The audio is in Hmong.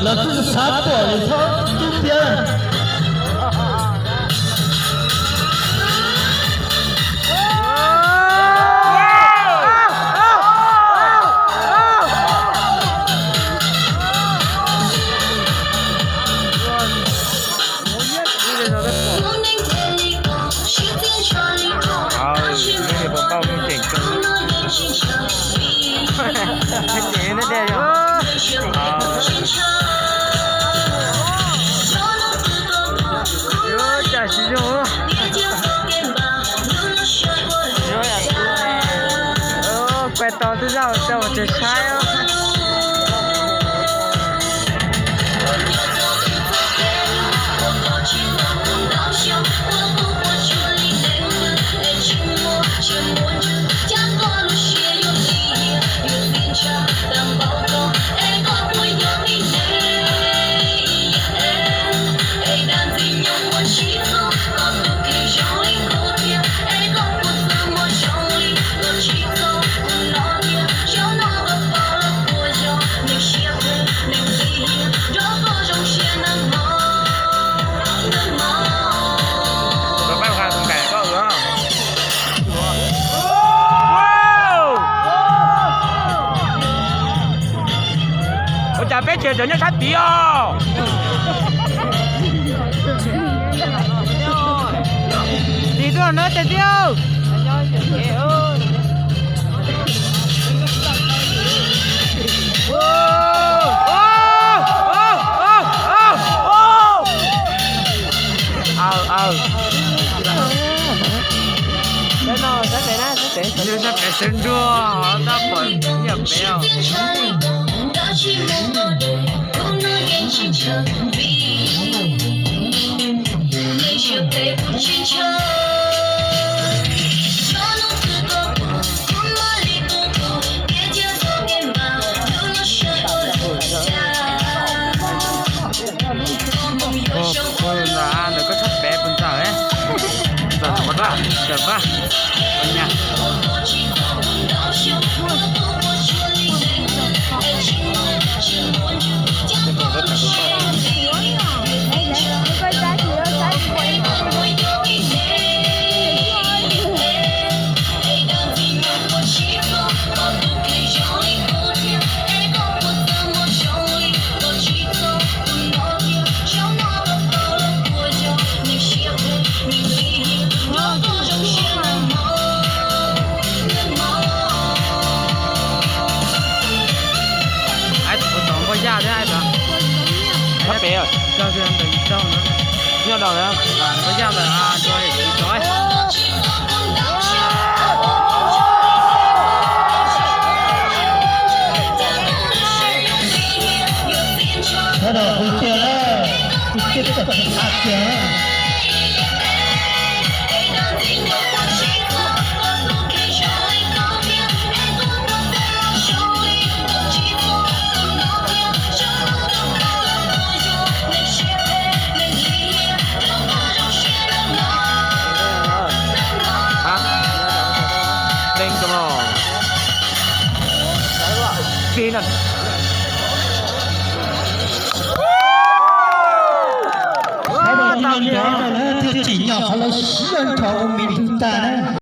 Lawv twb xav pom li txhob tub piab. Ces nej tias yog cas tsis zoo. Pais tos twb zaj ua tsaug ua tsaug saib. Ua cas peb tsev cov nyob sab tid os? Tim tuaj no ces tiag. Aw, aw. Sab pem sab nruag, tab pom nyiaj pem os. Ntawm koj tshaj pem puas ntxawm, ntxawm tom qab, ntxawm pab, ua nyab. Ai, tus puas tom npoj yaj thiab ai tas. Sab pem. Nyob rau na. Npoj yaj ntawm. Sawv daws hu kiag na, hu kiag kom tsis qab kiag. Leej tau. Sawv daws tig los nrad na, thiaj tsim nyog qhov lawv sib zog nrho ua me ntsis tag na.